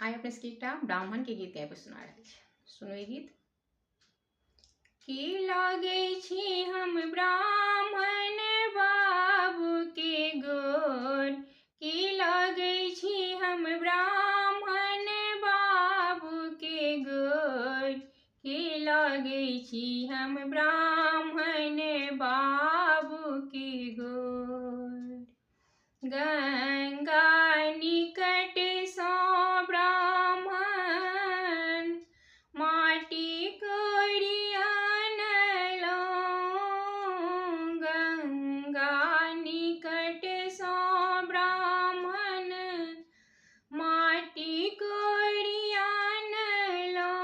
आइ अपने सबके एकटा ब्राह्मणके गीत गाबि कऽ सुना रहल छी। सुनू ई गीत। की लगै छी हम ब्राह्मण बाबूके गोर, की लगै छी हम ब्राह्मण बाबूके गोर, की लगै छी हम ब्राह्मण बाबूके गोर। गंगा निकट सँ ब्राह्मण माटि कोरि अनलहुँ, गंगा निकट सँ ब्राह्मण माटि कोरि अनलहुँ,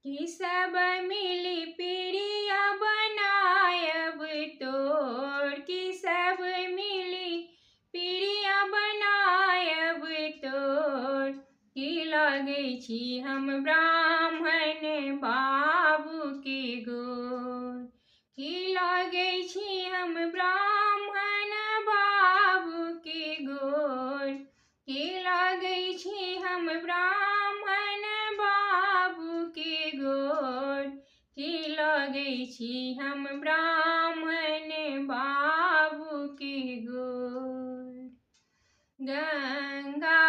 की सब मिलि पिरिया बनायब तोर, की सब मिलि पिरिया बनायब तोर, की लगै छी हम ब्राह्मण बाबूके गोर, की लगै छी हम ब्राह्मण बाबूके गोर, की लगै छी हम ब्राह्मण बाबूके गोर, की लगै छी हम ब्राह्मण बाबूके गोर। गंगा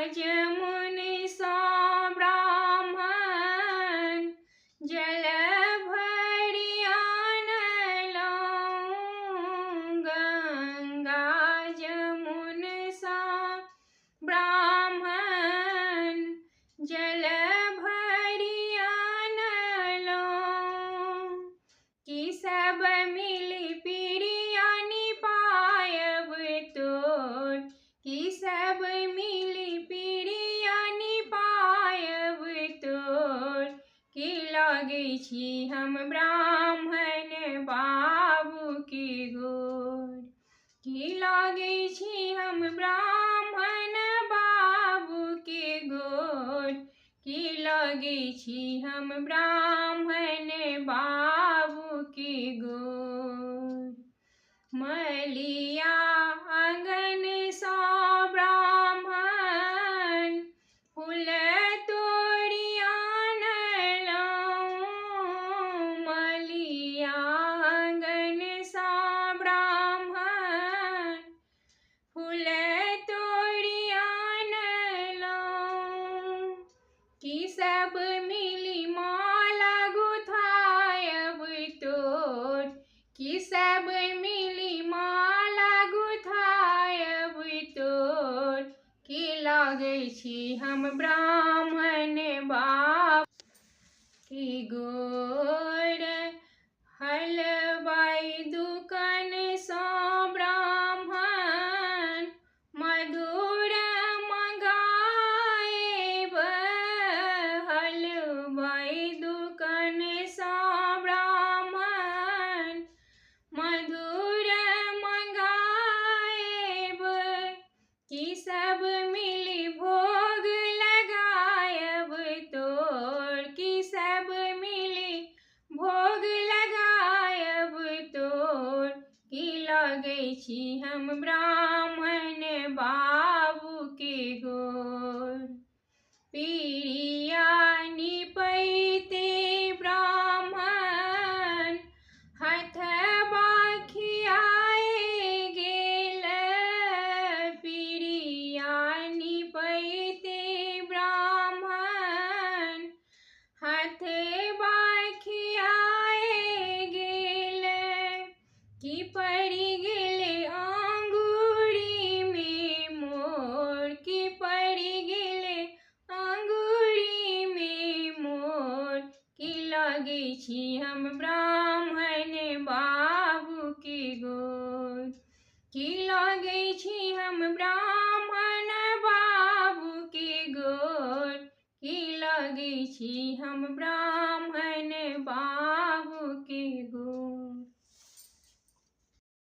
जमुन सँ ब्राह्मण जल भरि अनलहुँ, गंगा जमुन सँ ब्राह्मण जल भरि अनलहुँ, की सब मिलि पिरिया निपायब तोर, की सब मिलि पिरिया निपायब तोर, की लगै छी हम ब्राह्मण बाबूके गोर, की लगै छी हम ब्राह्मण बाबूके गोर, की लगै छी हम ब्राह्मण बाबूके गोर। मलिया आँगन सँ ब्राह्मण फूल तोड़ि अनलहुँ, मलिया आँगन सँ ब्राह्मण फूल तोड़ि अनलहुँ, की सब मिलि माला गुथायब तोर, की सब मिलि माला गुथायब तोर, की लगै छी हम ब्राह्मण बाबू की गोर। हलवाइ दुकान सँ ब्राह्मण मधुर मंगाएब, हलवाइ दुकान सँ ब्राह्मण मधुर मंगाएब, की सब मिलि भोग लगायब तोर, की सब मिलि भोग लगायब तोर, की लगै छी हम ब्राह्मण बाबूके गोर। पिरिया निपैते ब्राह्मण हथबा खियाए गेल, पिरिया निपैते ब्राह्मण हथबा खियाए गेल, की पड़ि गेल आँगुरीमे मोर, की पड़ि गेल आँगुरीमे मोर, की लगै छी हम ब्राह्मण बाबूके गोर, की लगै छी हम ब्राह्मण बाबूके गोर, की लगै छी हम ब्राह्मण बाबू।